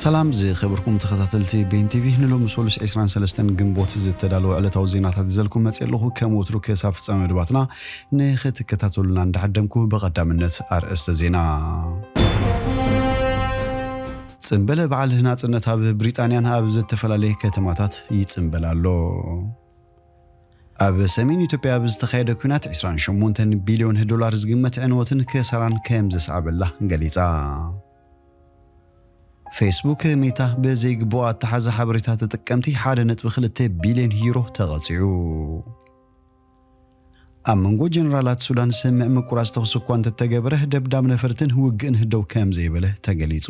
ሰላም ዝኸበርኩም ተኸታተልቲ ቤን ቲቪ፣ ንሎሚ ሶሉስ ዕስራን ሰለስተን ግንቦት ዝተዳለወ ዕለታዊ ዜናታት ይዘልኩም መጽእ ኣለኹ። ከም ወትሩ ክሳብ ፍጻመ መደባትና ንኽትከታተሉና እንዳዓደምኩ፣ ብቐዳምነት ኣርእስተ ዜና። ጽምብል በዓል ናጽነት ኣብ ብሪጣንያን ኣብ ዝተፈላለየ ከተማታት ይጽምበል ኣሎ። ኣብ ሰሜን ኢትዮጵያ ኣብ ዝተኻየደ ኲናት ዕስራን ሸሞንተን ቢልዮን ዶላር ዝግመት ዕንወትን ክሳራን ከም ዘስዓበላ ገሊጻ። ፌስቡክ ሜታ ብዘይግቡእ ኣተሓዛ ሓበሬታ ተጠቀምቲ ሓደ ነጥቢ ክልተ ቢልዮን ዩሮ ተቐጺዑ። ኣብ መንጎ ጀነራላት ሱዳን ስምዕ ምቁራጽ ተኹሲ እኳ እንተተገበረ፣ ደብዳብ ነፈርትን ውግእን ህደው ከም ዘይበለ ተገሊጹ።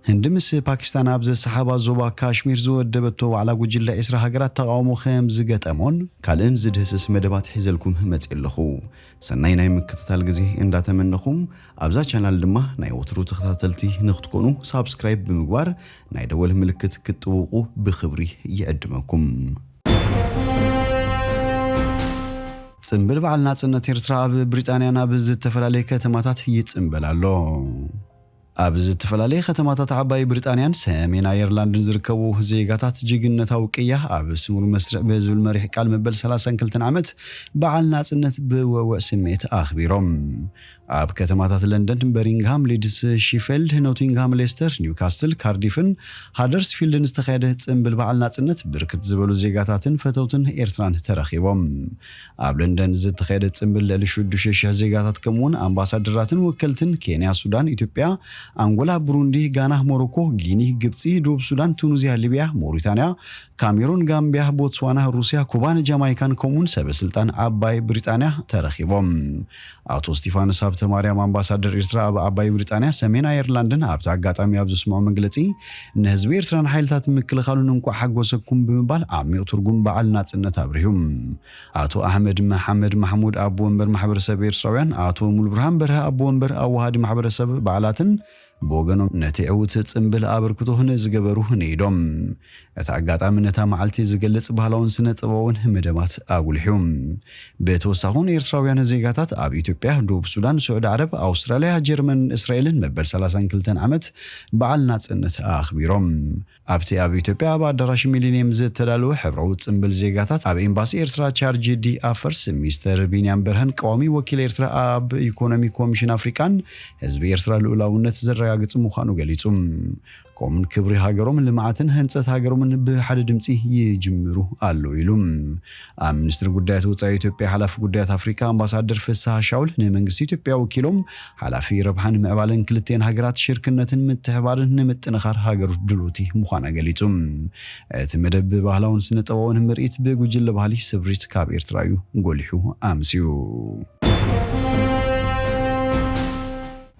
ህንዲ ምስ ፓኪስታን ኣብ ዘሰሓባ ዞባ ካሽሚር ዝወደበቶ ዋዕላ ጉጅለ ዕስራ ሃገራት ተቓውሞ ከም ዝገጠሞን ካልእን ዝድህስስ መደባት ሒዘልኩም መጽእ ኣለኹ። ሰናይ ናይ ምክትታል ግዜ እንዳተመነኹም፣ ኣብዛ ቻናል ድማ ናይ ወትሩ ተኸታተልቲ ንክትኮኑ ሳብስክራይብ ብምግባር ናይ ደወል ምልክት ክትጥውቑ ብኽብሪ ይዕድመኩም። ጽምብል በዓል ናጽነት ኤርትራ ኣብ ብሪጣንያን ኣብ ዝተፈላለየ ከተማታት ይጽምበል ኣሎ። ኣብ ዝተፈላለየ ከተማታት ዓባይ ብሪጣንያን ሰሜን ኣየርላንድን ዝርከቡ ዜጋታት ጅግንነታዊ ቅያ ኣብ ስሙር መስርዕ ብዝብል መሪሕ ቃል መበል ሰላሳን ክልተን ዓመት በዓል ናጽነት ብወወእ ስምዒት ኣኽቢሮም። ኣብ ከተማታት ለንደን፣ በሪንግሃም፣ ሊድስ፣ ሺፌልድ፣ ኖቲንግሃም፣ ሌስተር፣ ኒውካስትል፣ ካርዲፍን ሃደርስፊልድን ዝተኻየደ ጽምብል በዓል ናጽነት ብርክት ዝበሉ ዜጋታትን ፈተውትን ኤርትራን ተረኺቦም። ኣብ ለንደን ዝተኻየደ ጽምብል ልዕሊ ሽዱሽተ ሽሕ ዜጋታት ከምኡውን ኣምባሳደራትን ወከልትን ኬንያ፣ ሱዳን፣ ኢትዮጵያ፣ ኣንጎላ፣ ብሩንዲ፣ ጋና፣ ሞሮኮ፣ ጊኒ፣ ግብጺ፣ ደቡብ ሱዳን፣ ቱኒዝያ፣ ሊብያ፣ ሞሪታንያ፣ ካሜሩን፣ ጋምቢያ፣ ቦትስዋና፣ ሩስያ፣ ኩባን ጃማይካን ከምኡውን ሰበ ስልጣን ዓባይ ብሪጣንያ ተረኺቦም። ኣቶ ስቲፋኖስ ሃብተማርያም ኣምባሳደር ኤርትራ ኣብ ዓባይ ብሪጣንያ፣ ሰሜን ኣየርላንድን ኣብቲ ኣጋጣሚ ኣብ ዘስምዖ መግለጺ፣ ንህዝቢ ኤርትራን ሓይልታት ምክልኻሉን እንቋዕ ሓጎሰኩም ብምባል ዓሚቕ ትርጉም በዓል ናጽነት ኣብሪሁ። ኣቶ ኣሕመድ መሓመድ ማሕሙድ ኣቦ ወንበር ማሕበረሰብ ኤርትራውያን፣ ኣቶ ሙሉብርሃን በርሀ ኣቦ ወንበር ኣዋሃዲ ማሕበረሰብ በዓላትን ብወገኖም ነቲ ዕዉት ጽምብል ኣበርክቶ ንዝገበሩ ንኢዶም። እቲ ኣጋጣሚ ነታ መዓልቲ ዝገልጽ ባህላውን ስነ ጥበባውን መደባት ኣጉሊሑ። ብተወሳኹ ንኤርትራውያን ዜጋታት ኣብ ኢትዮጵያ፣ ደቡብ ሱዳን፣ ስዑዲ ዓረብ፣ ኣውስትራልያ፣ ጀርመን፣ እስራኤልን መበል ሰላሳን ክልተን ዓመት በዓል ናጽነት ኣኽቢሮም። ኣብቲ ኣብ ኢትዮጵያ ኣብ ኣዳራሽ ሚሊኒየም ዝተዳለወ ሕብራዊ ጽምብል ዜጋታት፣ ኣብ ኤምባሲ ኤርትራ ቻርጅ ዲ ኣፈርስ ሚስተር ቢንያም በርሀን ቀዋሚ ወኪል ኤርትራ ኣብ ኢኮኖሚ ኮሚሽን ኣፍሪቃን ህዝቢ ኤርትራ ልኡላውነት ዘረጋግጽ ምዃኑ ገሊጹ። ከምኡውን ክብሪ ሃገሮም፣ ልምዓትን ህንጸት ሃገሮምን ብሓደ ድምጺ ይጅምሩ ኣሎ ኢሉ። ኣብ ሚኒስትሪ ጉዳያት ወጻኢ ኢትዮጵያ ሓላፊ ጉዳያት ኣፍሪካ ኣምባሳደር ፍስሃ ሻውል ንመንግስቲ ኢትዮጵያ ወኪሎም፣ ሓላፊ ረብሓን ምዕባለን ክልቲኤን ሃገራት ሽርክነትን ምትሕባርን ንምጥንኻር ሃገሩ ድልውቲ ምዃና ገሊጹ። እቲ መደብ ብባህላውን ስነ ጥበባውን ምርኢት ብጉጅለ ባህሊ ስብሪት ካብ ኤርትራ እዩ ጎሊሑ ኣምስዩ።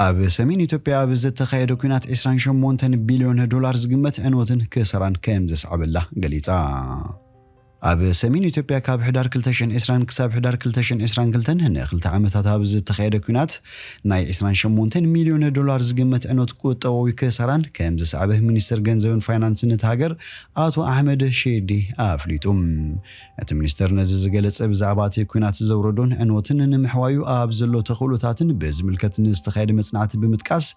ኣብ ሰሜን ኢትዮጵያ ኣብ ዝተኻየደ ኲናት ዕስራን ሸሞንተን ቢልዮን ዶላር ዝግመት ዕንወትን ክሰራን ከም ዘስዓበላ ገሊጻ። ኣብ ሰሜን ኢትዮጵያ ካብ ሕዳር ክልተ ሽሕን ዕስራን ክሳብ ሕዳር ክልተ ሽሕን ዕስራን ክልተን ንክልተ ዓመታት ኣብ ዝተኻየደ ኲናት ናይ ዕስራን ሸሞንተን ሚልዮን ዶላር ዝግመት ዕንወት ቁጠባዊ ክሰራን ከም ዘስዓበ ሚኒስትር ገንዘብን ፋይናንስን እቲ ሃገር ኣቶ ኣሕመድ ሼዴ ኣፍሊጡ። እቲ ሚኒስተር ነዚ ዝገለጸ ብዛዕባ እቲ ኲናት ዘውረዶን ዕንወትን ንምሕዋዩ ኣብ ዘሎ ተኽእሎታትን ብዝምልከት ንዝተኻየደ መጽናዕቲ ብምጥቃስ፣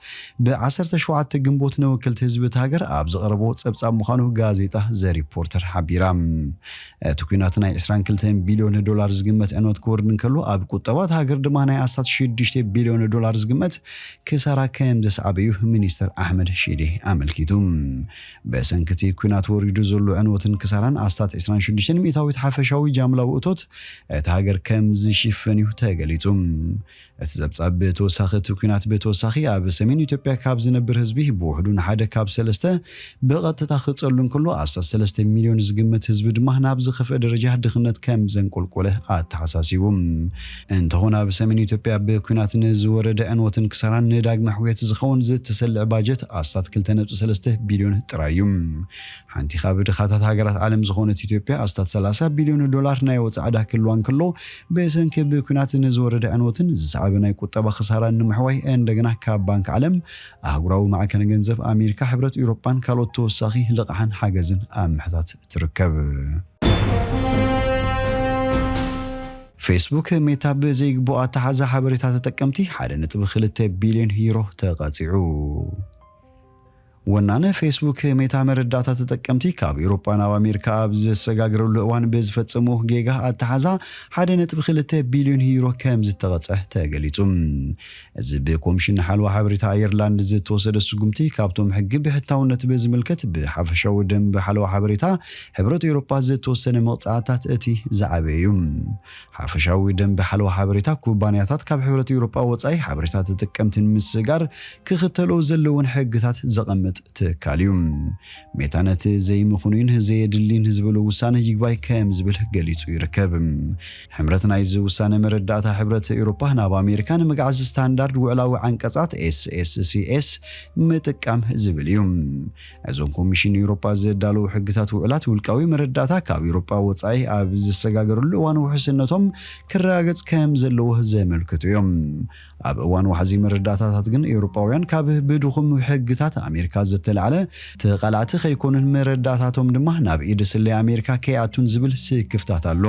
ብ ዓሰርተ ሸውዓተ ግንቦት ንወከልቲ ህዝቢ እቲ ሃገር ኣብ ዘቕረቦ ጸብጻብ ምዃኑ ጋዜጣ ዘ ሪፖርተር ሓቢራ። እቲ ኲናት ናይ ዕስራን ክልተን ቢልዮን ዶላር ዝግመት ዕንወት ክወርድ እንከሎ፣ ኣብ ቁጠባ እታ ሃገር ድማ ናይ ኣስታት ሽዱሽተ ቢልዮን ዶላር ዝግመት ክሳራ ከም ዘስዓበ እዩ ሚኒስተር ኣሕመድ ሺዴ ኣመልኪቱ። ብሰንኪ እቲ ኲናት ወሪዱ ዘሎ ዕንወትን ክሳራን ኣስታት ዕስራን ሽዱሽተን ሚእታዊት ሓፈሻዊ ጃምላዊ እቶት እታ ሃገር ከም ዝሽፈን እዩ ተገሊጹ። እቲ ጸብጻብ ብተወሳኺ፣ እቲ ኲናት ብተወሳኺ ኣብ ሰሜን ኢትዮጵያ ካብ ዝነብር ህዝቢ ብውሕዱ ንሓደ ካብ ሰለስተ ብቐጥታ ክጸሉ እንከሎ፣ ኣስታት ሰለስተ ሚልዮን ዝግመት ህዝቢ ድማ ናብ ዝኸፍአ ደረጃ ድኽነት ከም ዘንቆልቆለ ኣተሓሳሲቡ። እንተኾነ፣ ኣብ ሰሜን ኢትዮጵያ ብኲናት ንዝወረደ ዕንወትን ክሳራን ንዳግመ ሕውየት ዝኸውን ዝተሰልዐ ባጀት ኣስታት ክልተ ነጥቢ ሰለስተ ቢልዮን ጥራይ እዩ። ሓንቲ ካብ ድኻታት ሃገራት ዓለም ዝኾነት ኢትዮጵያ ኣስታት ሰላሳ ቢልዮን ዶላር ናይ ወጻኢ ዕዳ ክህልዋ እንከሎ፣ ብሰንኪ ብኲናት ንዝወረደ ዕንወትን ዝሰዓበ ናይ ቁጠባ ክሳራን ንምሕዋይ እንደገና ካብ ባንክ ዓለም፣ ኣህጉራዊ ማዕከን ገንዘብ ኣሜሪካ፣ ሕብረት ኤውሮጳን ካልኦት ተወሳኺ ልቓሕን ሓገዝን ኣብ ምሕታት ትርከብ። ፌስቡክ ሜታ ብዘይግቡእ ኣተሓዛ ሓበሬታ ተጠቀምቲ ሓደ ነጥቢ ክልተ ቢልዮን ዩሮ ተቐጺዑ። ወናነ ፌስቡክ ሜታ መረዳእታ ተጠቀምቲ ካብ ኤውሮጳ ናብ ኣሜሪካ ኣብ ዘሰጋግረሉ እዋን ብዝፈጸሞ ጌጋ ኣተሓዛ ሓደ ነጥቢ ክልተ ቢልዮን ዩሮ ከም ዝተቐጸ ተገሊጹ። እዚ ብኮሚሽን ሓለዋ ሓበሬታ ኣየርላንድ ዝተወሰደ ስጉምቲ ካብቶም ሕጊ ብሕታውነት ብዝምልከት ብሓፈሻዊ ደንብ ሓለዋ ሓበሬታ ሕብረት ኤውሮጳ ዝተወሰነ መቕጻዕታት እቲ ዝዓበየ እዩ። ሓፈሻዊ ደንብ ሓለዋ ሓበሬታ ኩባንያታት ካብ ሕብረት ኤውሮጳ ወጻኢ ሓበሬታ ተጠቀምትን ምስጋር ክኽተልኦ ዘለዎን ሕግታት ዘቐምጥ ትካል እዩ። ሜታ ነቲ ዘይምኽኑይን ዘየድልይን ዝበሎ ውሳነ ይግባይ ከም ዝብል ገሊጹ ይርከብ። ሕምረት ናይዚ ውሳነ መረዳእታ ሕብረት ኤውሮጳ ናብ ኣሜሪካ ንምግዓዝ ስታንዳርድ ውዕላዊ ዓንቀጻት ኤስኤስሲኤስ ምጥቃም ዝብል እዩ። እዞም ኮሚሽን ኤውሮጳ ዘዳለዉ ሕግታት ውዕላት ውልቃዊ መረዳእታ ካብ ኤውሮጳ ወጻኢ ኣብ ዝሰጋገርሉ እዋን ውሕስነቶም ክረጋገጽ ከም ዘለዎ ዘመልክቱ እዮም። ኣብ እዋን ዋሕዚ መረዳእታታት ግን ኤውሮጳውያን ካብ ብድኹም ሕግታት ኣሜሪካ ዝተላዕለ ተቓላዕቲ ከይኮኑን መረዳእታቶም ድማ ናብ ኢድ ስለ ኣሜሪካ ከይኣቱን ዝብል ስክፍታት ኣሎ።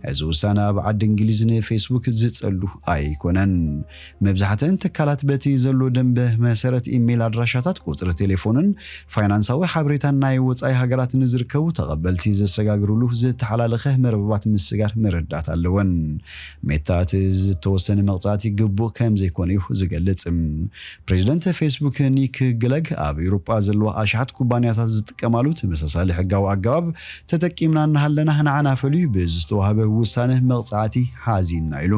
እዚ ውሳነ ኣብ ዓዲ እንግሊዝ ንፌስቡክ ዝጸሉ ኣይኮነን። መብዛሕትአን ትካላት በቲ ዘሎ ደንበ መሰረት ኢሜይል ኣድራሻታት፣ ቁጽሪ ቴሌፎንን ፋይናንሳዊ ሓበሬታን ናይ ወጻኢ ሃገራት ንዝርከቡ ተቐበልቲ ዘሰጋግሩሉ ዝተሓላለኸ መርበባት ምስጋር መረዳእታ ኣለወን። ሜታ እቲ ዝተወሰነ መቕጻዕቲ ግቡእ ከም ዘይኮነ እዩ ዝገልጽ። ፕሬዚደንት ፌስቡክ ኒክ ግለግ ኣብ ኤውሮጳ ዘለዋ ኣሽሓት ኩባንያታት ዝጥቀማሉ ተመሳሳሊ ሕጋዊ ኣገባብ ተጠቂምና እናሃለና ንዓና ፈልዩ ብዝተዋህበ ውሳነ መቕጻዕቲ ሓዚና ኢሉ።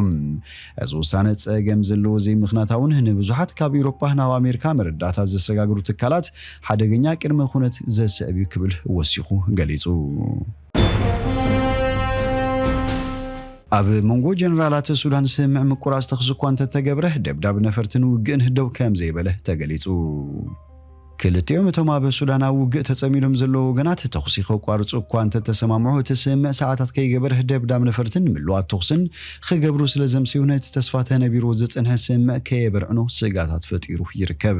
እዚ ውሳነ ጸገም ዘለዎ ዘይምኽንያታውን ንብዙሓት ካብ ኤውሮጳ ናብ ኣሜሪካ መረዳእታ ዘሰጋግሩ ትካላት ሓደገኛ ቅድመ ኩነት ዘስዕብ እዩ ክብል ወሲኹ ገሊጹ። ኣብ መንጎ ጀነራላት ሱዳን ስምምዕ ምቁራጽ ተኹሲ እኳ እንተተገብረ፣ ደብዳብ ነፈርትን ውግእን ደው ከም ዘይበለ ተገሊጹ። ክልቲኦም እቶም ኣብ ሱዳን ኣብ ውግእ ተጸሚዶም ዘለዉ ወገናት ተኹሲ ከቋርጹ እኳ እንተተሰማምዑ፣ እቲ ስምምዕ ሰዓታት ከይገበር ደብዳብ ነፈርትን ምልዋት ተኹስን ክገብሩ ስለ ዘምስዩ፣ ነቲ ተስፋ ተነቢርዎ ዝጸንሐ ስምምዕ ከየበርዕኖ ስግኣታት ፈጢሩ ይርከብ።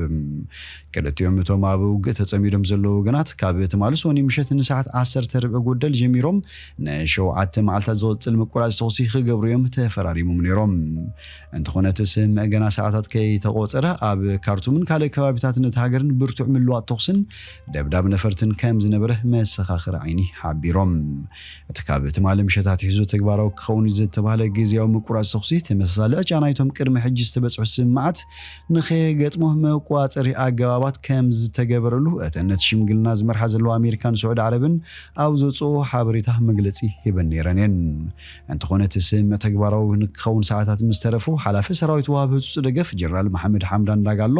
ክልቲኦም እቶም ኣብ ውግእ ተጸሚዶም ዘለዉ ወገናት ካብ ትማሊ ሰኑይ ምሸት ንሰዓት ዓሰርተ ርብዒ ጉደል ጀሚሮም ንሸውዓተ መዓልታት ዝቕጽል ምቁራጽ ተኹሲ ክገብሩ እዮም ተፈራሪሞም ነይሮም። እንተኾነ እቲ ስምምዕ ገና ሰዓታት ከይተቖጸረ ኣብ ካርቱምን ካልእ ከባቢታትን እቲ ሃገርን ብርቱዕ ምልዋጥ ተኹስን ደብዳብ ነፈርትን ከም ዝነበረ መሰኻኽር ዓይኒ ሓቢሮም። እቲ ካብ ትማሊ ምሸት ኣትሒዙ ተግባራዊ ክኸውን እዩ ዝተባህለ ግዝያዊ ምቁራጽ ተኹሲ ተመሳሳሊ ዕጫ ናይቶም ቅድሚ ሕጂ ዝተበጽሑ ስምምዓት ንኸየገጥሞ መቋጸሪ ኣገባባት ከም ዝተገበረሉ እተን ነቲ ሽምግልና ዝመርሓ ዘለዋ ኣሜሪካን ስዑዲ ዓረብን ኣብ ዘውፅኦ ሓበሬታ መግለፂ ሂበን ነይረን እየን። እንተኾነ እቲ ስምምዕ ተግባራዊ ንክኸውን ሰዓታት ምስ ተረፉ ሓላፊ ሰራዊት ወሃቢ ህፁፅ ደገፍ ጀነራል መሓመድ ሓምዳን ዳጋሎ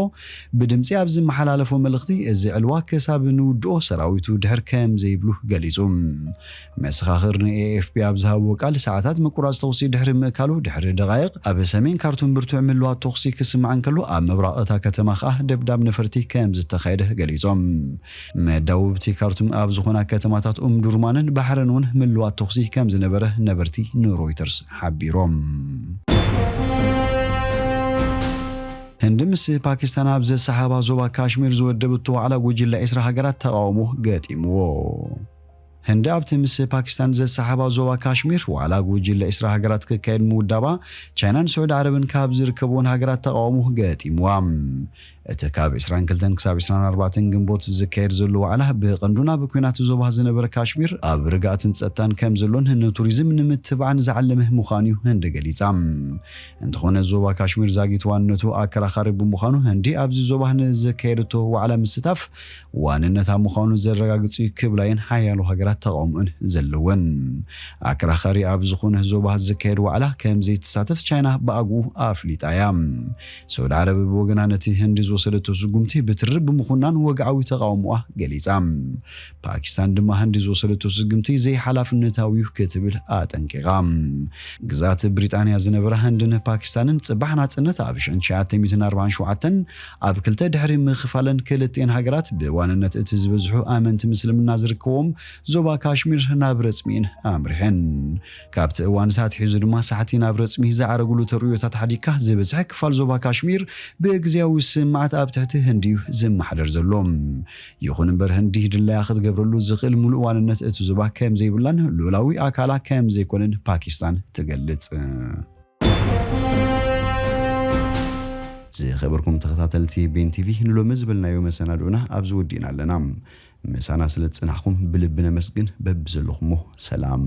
ብድምፂ ኣብ ዝመሓላለፎ መልእኽቲ እዚ ዕልዋ ክሳብ ንውድኦ ሰራዊቱ ድሕር ከም ዘይብሉ ገሊፁ። መሰኻኽር ንኤኤፍፒ ኣብ ዝሃብዎ ቃል ሰዓታት ምቁራፅ ተኹሲ ድሕሪ ምእካሉ ድሕሪ ደቓይቕ ኣብ ሰሜን ካርቱም ብርቱዕ ምልዋት ተኹሲ ክስማዕ እንከሎ ኣብ ምብራቕ እታ ከተማ ኸኣ ደብዳብ ነፈርቲ ከም ዝተኻየደ ገሊፆም። መዳውብቲ ካርቱም ኣብ ዝኾና ከተማታት ኡምዱርማንን ባሕርን እውን ምልዋት ተኹሲ ከም ዝነበረ ነበርቲ ንሮይተርስ ሓቢሮም። ህንዲ ምስ ፓኪስታን ኣብ ዘሰሓባ ዞባ ካሽሚር ዝወደበቶ ዋዕላ ጉጅለ ዕስራ ሃገራት ተቓውሞ ገጢምዎ። ህንዲ ኣብቲ ምስ ፓኪስታን ዘሰሓባ ዞባ ካሽሚር ዋዕላ ጉጅለ ዕስራ ሃገራት ክካየድ ምውዳባ ቻይናን ስዑዲ ዓረብን ካብ ዝርከብዎን ሃገራት ተቓውሞ ገጢምዋ። እቲ ካብ ዕስራን ክልተን ክሳብ ዕስራን ኣርባዕተን ግንቦት ዝካየድ ዘሎ ዋዕላ ብቐንዱ ናብ ኲናት ዞባ ዝነበረ ካሽሚር ኣብ ርግኣትን ጸጥታን ከም ዘሎን ንቱሪዝም ንምትብባዕን ዝዓለመ ምዃኑ እዩ ህንዲ ገሊጻ። እንተኾነ ዞባ ካሽሚር ዛጊት ዋንነቱ ኣከራኻሪ ብምዃኑ ህንዲ ኣብዚ ዞባ ንዘካየደቶ ዋዕላ ምስታፍ ዋንነታ ምዃኑ ዘረጋግጽ እዩ ክብላ እየን ሓያሎ ሃገራት ተቓውሞአን ዘለወን። ኣከራኻሪ ኣብ ዝኾነ ዞባ ዝካየድ ዋዕላ ከም ዘይትሳተፍ ቻይና ብኣግኡ ኣፍሊጣ እያ። ስዑዲ ዓረብ ብወገና ነቲ ህንዲ ዝወሰደቶ ስጉምቲ ብትሪ ብምኹናን ወግዓዊ ተቓውሞኣ ገሊጻ። ፓኪስታን ድማ ህንዲ ዝወሰደቶ ስጉምቲ ዘይሓላፍነታዊ እዩ ክትብል ኣጠንቂቓ። ግዝኣት ብሪጣንያ ዝነበራ ህንድን ፓኪስታንን ጽባሕ ናጽነት ኣብ ሽሕን ትሽዓተ ሚእትን ኣርባዓን ሸውዓተን ኣብ ክልተ ድሕሪ ምኽፋለን ክልቲኤን ሃገራት ብዋንነት እቲ ዝበዝሑ ኣመንቲ ምስልምና ዝርከቦም ዞባ ካሽሚር ናብ ረጽሚ'የን ኣምሪሐን። ካብቲ እዋን እቲ ኣትሒዙ ድማ ሳሕቲ ናብ ረጽሚ ዝዓረጉሉ ተርእዮታት ሓዲግካ ዝበዝሐ ክፋል ዞባ ካሽሚር ብግዝያዊ ስምዓት ኣብ ትሕቲ ህንዲ እዩ ዝመሓደር ዘሎ። ይኹን እምበር ህንዲ ድላያ ክትገብረሉ ዝኽእል ሙሉእ ዋንነት እቲ ዞባ ከም ዘይብላን ልኡላዊ ኣካላ ከም ዘይኮነን ፓኪስታን ትገልጽ። ዝኸበርኩም ተኸታተልቲ ቤን ቲቪ፣ ንሎሚ ዝበልናዮ መሰናድኦና ኣብዚ ወዲእና ኣለና። ምሳና ስለ ዝጸናሕኩም ብልቢ ነመስግን። በብዘለኹሞ ሰላም።